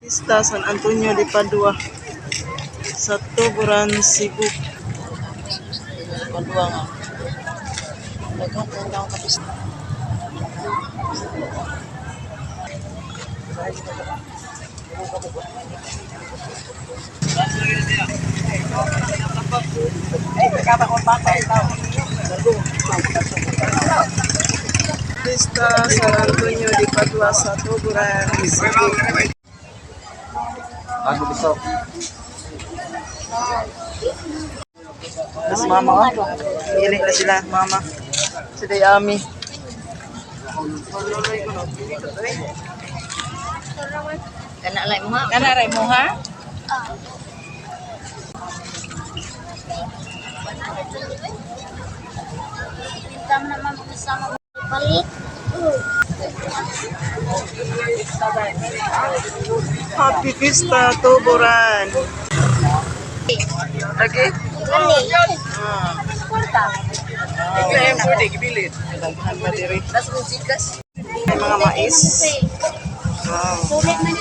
Pista San Antonio de Padua sa Tuburan, Cebu. Padua nga. Daghan kaayo tao kapista. Pista San Antonio de Padua sa Tuburan, Cebu. Ano gusto? Mas mama, oh. Pili na sila, mama. Si Dayami. Kana lang mo ha. Kana ray mo ha? Tama naman kasama balik. Happy Pista Tuburan. Okay? Kani. Ah. Kwarta. Daghan ba diri? Das mo Gcash. May mga mais. Wow. Sulit man.